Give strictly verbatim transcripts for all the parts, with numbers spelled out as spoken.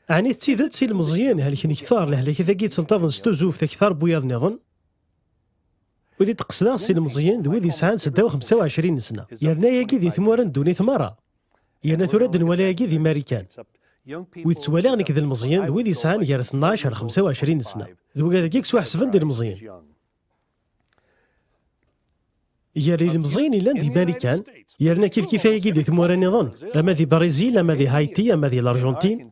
Ɛni d tidet ilmeẓyen helken kter lehlak-agi yettenṭaḍen s tuzuft akter n wiyaḍ nniḍen? Wid i d-qesdeɣ s ilmeẓyen d wid yesɛan seddaw xemsa u ɛecrin n sna. Yerna ayagi di tmura n ddunit merra. Yerna tura d-nwala ayagi di Marikan. Wid ttwaliɣ nekk d ilmeẓyen d wid yesɛan gar tnac ar xemsa u ɛecrin n sna. D wigad-agi i yettwaḥesben d ilmeẓyen. Gar ilmeẓyen yellan di Marikan, yerna kifkif ayagi di tmura nniḍen, ama di Brizil, ama di Haiti, ama di l'Argentine.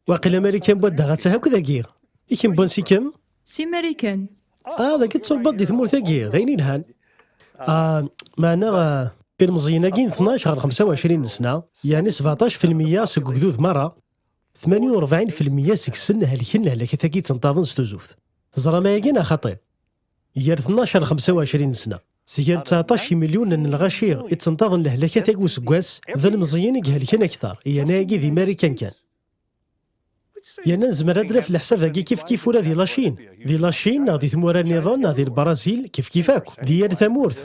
Waqila Marikan n wadda ad taha akk dagi. I kemm n wansi-kem? Si Marikan. Ah, dagi tturbaḍ di tmurt-agi, d ayen ilhan. Ah, meɛna, ah, ilmeẓyen-agi n tnac ɣer xemsa u ɛecrin n sna, yeɛni sebɛṭac filmiyya seg ugdud merra, tmanya u rebɛin filmiyya seg-sen helken lehlakat-agi yettenṭaḍen s tuzuft. Teẓram ayagi neɣ xaṭi? Gar tnac ar xemsa u ɛecrin n sna, seg-ar tseɛṭac imilyunen n lɣaci i ttenṭaḍen lehlakat-agi useggas, d ilmeẓyen i ihelken akter, yerna ayagi di Marikan kan. Yerna nezmer ad d-naf leḥsab-agi kifkif ula di Lacin. Di Lacin, neɣ di tmura nniḍen, neɣ di Lbrazil, kifkif akk, di yal tamurt.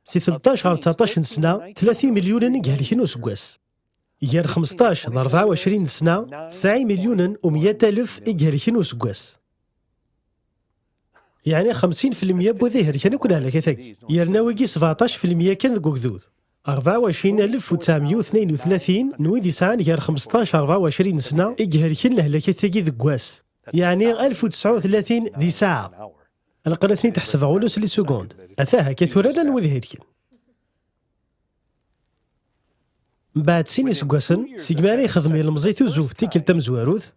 Si tleṭṭac ɣer tseɛṭac n sna, tlata imilyunen i ihelken useggas. Gar xemseṭṭac d rebɛa u ɛecrin n sna, tesɛa imilyunen u meyya alef i ihelken useggas. Yeɛni xemsin filmiyya n wid ihelken akk lehlakat-agi. Yerna wigi sebɛṭac filmiyya kan deg ugdud. Rebɛa u ɛecrin alef u tesɛemya u tnayen u tlatin n wid yesɛan gar xemseṭṭac rebɛa u ɛecrin n sna i ihelken lehlakat-agi deg wass. Yeɛni alef u tesɛa u tlatin di ssaɛa. Ilaq ad ten-id-ḥesbeɣ ula s les secondes. Ata akka tura llan wid ihelken. Mbeɛd sin iseggasen, segmi ara yexdem ilemẓi tuzuft tikkelt tamezwarut,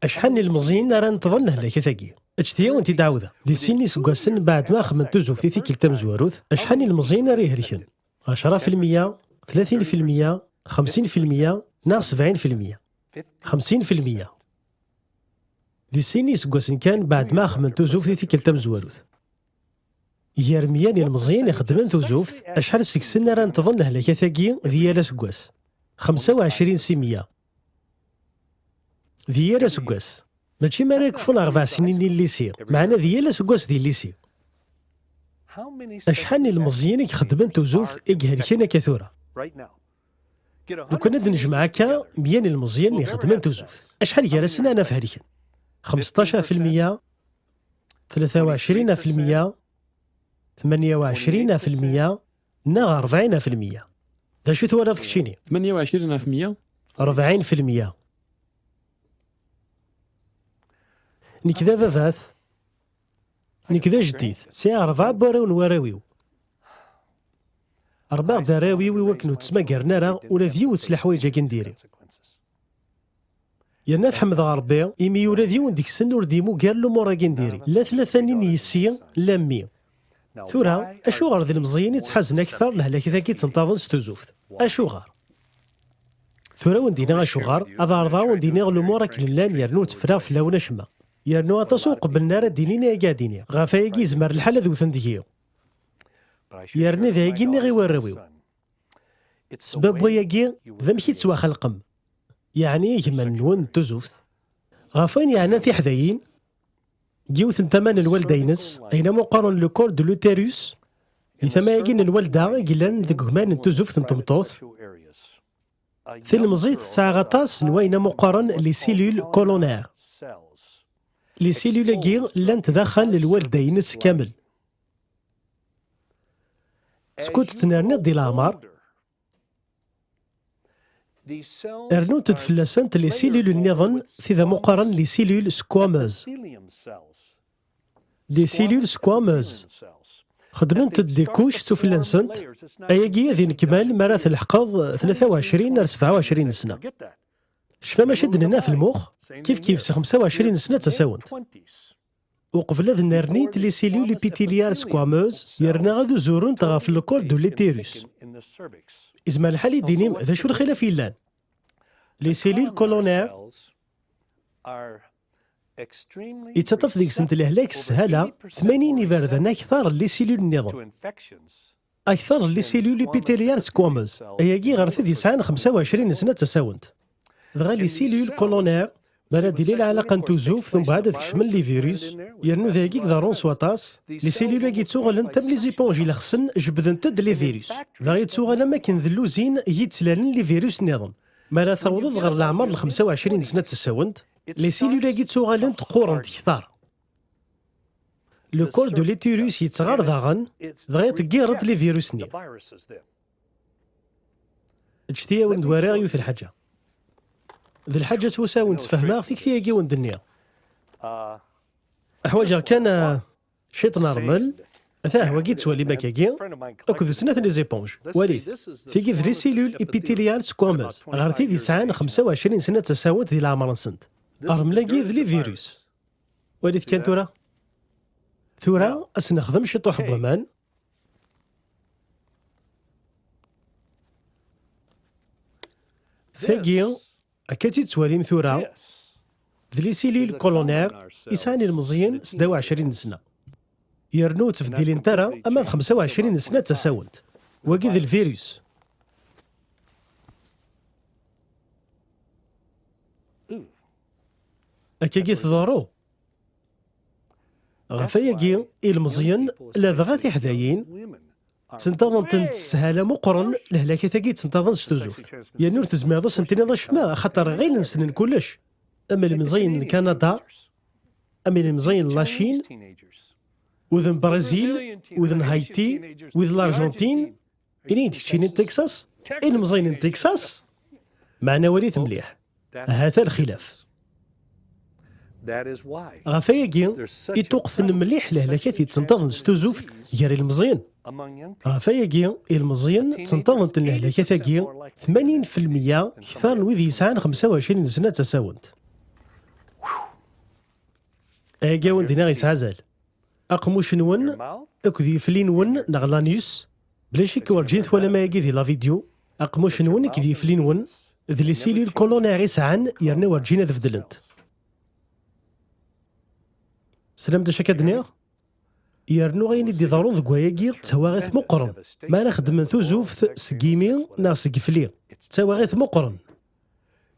acḥal n yilmeẓyen ara neṭḍen lehlakat-agi? Ǧǧet-iyi ad wen-t-id-ɛawdeɣ. Di sin iseggasen mbeɛd ma xedmen tuzuft i tikkelt tamezwarut, acḥal n yilmeẓyen ara ihelken? Ɛecra filmiyya, tlatin filmiyya, xemsin filmiyya, neɣ sebɛin filmiyya? Xemsin filmiyya. Di sin iseggasen kan mbeɛd ma xedmen tuzuft i tikkelt tamezwarut. Gar meyya n yilmeẓyen ixeddmen tuzuft, acḥal seg-sen ara neṭḍen lehlakat-agi di yal aseggas? Xemsa u ɛecrin si meyya. Di yal aseggas. Mačči mi ara yekfun rebɛa snin n llisi, meɛna di yal aseggas di llisi. Acḥal n yilmeẓyen i ixeddmen tuzuft i ihelken akka tura? Lukan ad nejmeɛ akka meyya n yilmeẓyen ixeddmen tuzuft, acḥal gar-asen ara naf helken? Xemseṭṭac ɣef lmeyya, tlata u ɛecrin ɣef lmeyya, tmanya u ɛecrin ɣef lmeyya, neɣ rebɛin ɣef lmeyya? D acu twalaḍ keččini? Tmanya u ɛecrin ɣef meyya? Rebɛin f lmeyya. Nekk d ababat, nekk d ajdid, sɛiɣ rebɛa n warraw n warraw-iw. Rebbaɣ-d arraw-iw i wakken ur ttmagaren ara ula d yiwet s leḥwayeǧ-agi n diri. Yerna ad ḥemdeɣ Rebbi, imi ula d yiwen deg-sen ur d-imugar lumuṛ-agi n diri, la tlata-nni n yessi, la mmi. Tura, acuɣer d ilmeẓyen i ttḥazen akter lehlakat-agi ttenṭaḍen s tuzuft? Acuɣer? Tura ad wen-d-iniɣ acuɣer, ad ɛerḍeɣ ad wen-d-iniɣ lumuṛ akken llan yernu ur tteffreɣ fell-awen acemma. Yernu aṭas ur qebblen ara ad d-inin ayagi ad d-iniɣ. Ɣef ayagi yezmer lḥal ad wten deg-i. Yerna d ayagi nniɣ i warraw-iw. Sebba n wayagi, d amek i tettwaxelqem, yeɛni igman-nwen n tuzuft. Ɣef wayen yeɛnan tiḥdayin, deg yiwet n tama n lwaldaynes, ayen am uqqaren le col de l'utérus, di tama-agi n lwalda i yellan deg ugman n tuzuft n tmeṭṭut, tilemẓit tesɛa aṭas n wayen am uqqaren les cellules coronaires. Les cellules-agi llant daxel n lwalda-ines kamel. Skud tettnerniḍ di leɛmer, rnunt-d fell-asent les cellules nniḍen, tid am uqqaren les cellules squameuses. Les cellules squameuses. Xeddment-d des couches sufella-nsent, ayagi ad inekmal mi ara tleḥqeḍ tlata u ɛecrin ar sebɛa u ɛecrin n sna. Tecfam acu i d-nenna ɣef lmux? Kifkif si xemsa u ɛecrin n sna d tasawent. Uqbel ad nerni les cellules épithéliales squameuses, yerna ad uzurent ɣef le col de l'utérus. Izmer lḥal i d-inim d acu lxilaf yellan? Les cellules coronaires, yettaṭṭaf deg-sent lehlak s sshala, tmanyin iberdan akter n les cellules nniḍen. Akter n les cellules épithéliales squameuses, ayagi ɣer tid yesɛan xemsa u ɛecrin n sna d tasawent. Dɣa les cellules coronaires, mi ara d-tili lɛalaqa n tuzuft, umbeɛd ad kecmen les virus, yernu d ayagi i iḍerrun s waṭas, les cellules-agi ttuɣalent am les éponges ilexsen, jebbdent-d les virus. Dɣa yettuɣal am akken d lluzin i yettlalen les virus nniḍen. Mi ara tawḍeḍ ɣer leɛmer n xemsa u ɛecrin sna d tasawent, les cellules-agi ttuɣalent qqurent kter. Le corps de l'utérus yettɣar daɣen, dɣa iṭeggireḍ les virus-nni. Ǧǧet-iyi ad wen-d-wariɣ yiwet lḥaǧa. D lḥaǧa s wasawen ttfehmeɣ tikti-agi wen-d-nniɣ. Ḥwaǧeɣ kan, ah, ciṭ n rmel. Atah, wagi ttwalim akkagi, akked snat n les éponges. Walit, tigi d les cellules épithéliales squameuses, ɣer tid yesɛan xemsa u ɛecrin sna d tasawent di leɛmer-nsent. Rmel-agi d les virus. Walit kan tura. Tura, ad s-nexdem ciṭuḥ n waman. Tagi, akka tt-id-tettwalim tura, d les cellules colonaires i sɛan ilmeẓyen seddaw ɛecrin n sna. Yernu ur ttbeddilent ara ama d xemsa u ɛecrin n sna d tasawent. Wagi d lvirus. Akkagi tḍerru. Ɣef ayagi, ilmeẓyen, ladɣa tiḥdayin, ttentaḍen-tent s sshala meqqren lehlakat-agi ttentaḍen s tuzuft. Yernu ur tezmireḍ ad sen-tiniḍ acemma, axaṭer ɣilen ssnen kullec. Am ilmeẓyen n Kanada, am ilmeẓyen n Lacin, wid n Brazil, wid n Haiti, wid n Larjentin, ini-d keččini n Texas? Ilmeẓyen n Texas? Meɛna walit mliḥ. Hata lxilaf. Ɣef ayagi, iṭuqten mliḥ lehlakat yettenṭaḍen s tuzuft gar ilmeẓyen. Ɣef ayagi, ilmeẓyen ttenṭaḍent lehlakat-agi tmanyin filmeyya kter n wid yesɛan xemsa u ɛecrin sna d tasawent. Ayagi a wen-d-iniɣ yesɛa azal. Aqemmuc-nwen akked yifli-nwen neɣ l'anus, bla ccek werǧin twalam ayagi di la vidéo, aqemmuc-nwen akked yifli-nwen d les cellules colonaires i sɛan yerna werǧin ad beddlent. Teslam d acu akka d-nniɣ? Yernu ayen i d-iḍerrun deg wayagi d tawaɣit meqqren. Mi ara xeddmen tuzuft seg imi neɣ seg yifli, d tawaɣit meqqren.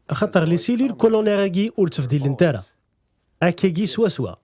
Axaṭer les cellules colonaires-agi ur ttbeddilent ara. Akkagi swaswa.